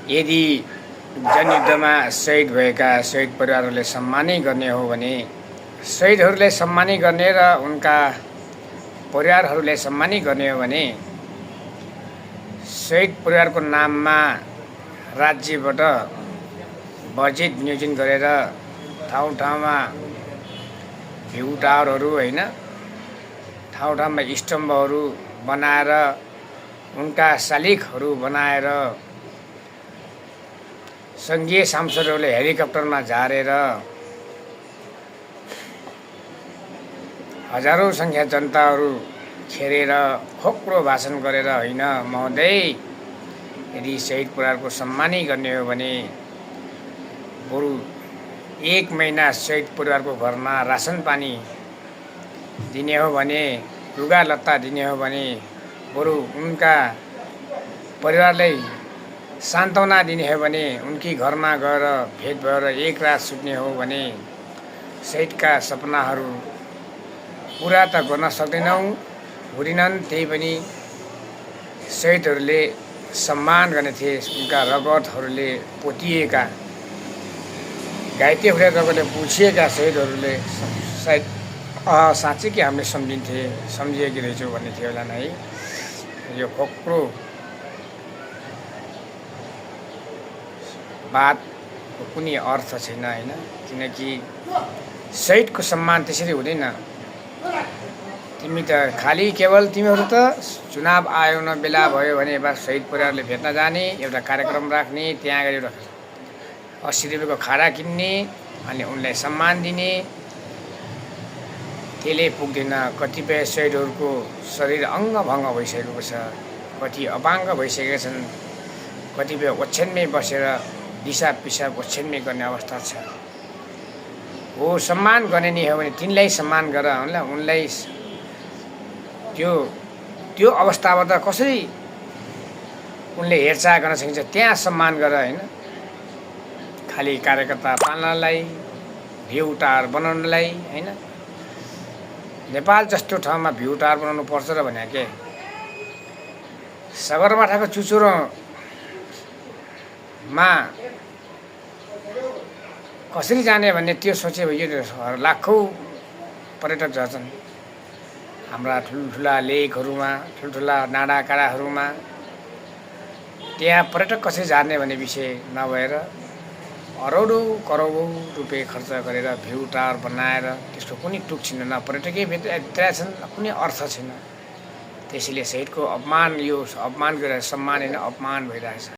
यदि जनयुद्धमा शहीद भएका शहीद परिवारहरूले सम्मानै गर्ने हो भने, शहीदहरूलाई सम्मानै गर्ने र उनका परिवारहरूलाई सम्मानै गर्ने हो भने, शहीद परिवारको नाममा राज्यबाट बजेट नियोजन गरेर ठाउँ ठाउँमा भ्यू टावरहरू होइन, ठाउँ ठाउँमा स्तम्भहरू बनाएर उनका शालिगहरू बनाएर सङ्घीय सांसदहरूले हेलिकप्टरमा झारेर हजारौं सङ्ख्या जनताहरू खेरेर खोक्रो भाषण गरेर होइन महोदय, यदि शहीद परिवारको सम्मानै गर्ने हो भने बरु 1 महिना शहीद परिवारको घरमा रासन पानी दिने हो भने, लुगा लत्ता दिने हो भने, बरु उनका परिवारलाई सान्त्वना दिने हो भने, उनकी घरमा गएर भेट भएर एक रात सुत्ने हो भने, शहीदका सपनाहरू पुरा त गर्न सक्दैनौँ, हुँदिनन्। त्यही पनि शहीदहरूले सम्मान गर्ने थिए। उनका रगतहरूले पोतिएका, घाइते हुँदा रगतले पुछिएका शहीदहरूले सायद साँच्चै कि हामीले सम्झिएकी रहेछौँ भन्ने थियो होला है। यो खोक्रो बातको कुनै अर्थ छैन होइन, किनकि शहीदको सम्मान त्यसरी हुँदैन। तिमी त खालि केवल तिमीहरू त चुनाव आउन बेला भयो भने बस शहीद परिवारले भेट्न जाने, एउटा कार्यक्रम राख्ने, त्यहाँ गएर एउटा 80 रुपियाँको खाडा किन्ने अनि उनलाई सम्मान दिने, त्यसले पुग्दैन। कतिपय शहीदहरूको शरीर अङ्गभङ्ग भइसकेको छ, कति अपाङ्ग भइसकेका छन्, कतिपय ओछ्यानमै बसेर दिसा पिसाब ओछ्यानमै गर्ने अवस्था छ। हो सम्मान गर्ने नि हो भने तिनलाई सम्मान गर, उनलाई त्यो अवस्थाबाट कसरी उनले हेरचाह गर्न सकिन्छ त्यहाँ सम्मान गर होइन। खालि कार्यकर्ता पाल्नलाई, भ्यू टावर बनाउनलाई होइन। नेपाल जस्तो ठाउँमा भ्यू टावर बनाउनु पर्छ र भने के, सगरमाथाको चुचुरोमा कसरी जाने भन्ने त्यो सोचे यो लाखौँ पर्यटक झर्छन्। हाम्रा ठुल्ठुला लेकहरूमा, ठुल्ठुला डाँडाकाँडाहरूमा त्यहाँ पर्यटक कसरी जाने भन्ने विषय नभएर अरौडौँ करोडौँ रुपियाँ खर्च गरेर भ्यू टावर बनाएर त्यसको कुनै टुक छैन, न पर्यटकीय भित्र छन्, कुनै अर्थ छैन। त्यसैले शहीदको अपमान, यो अपमान गरेर सम्मान होइन अपमान भइरहेछ।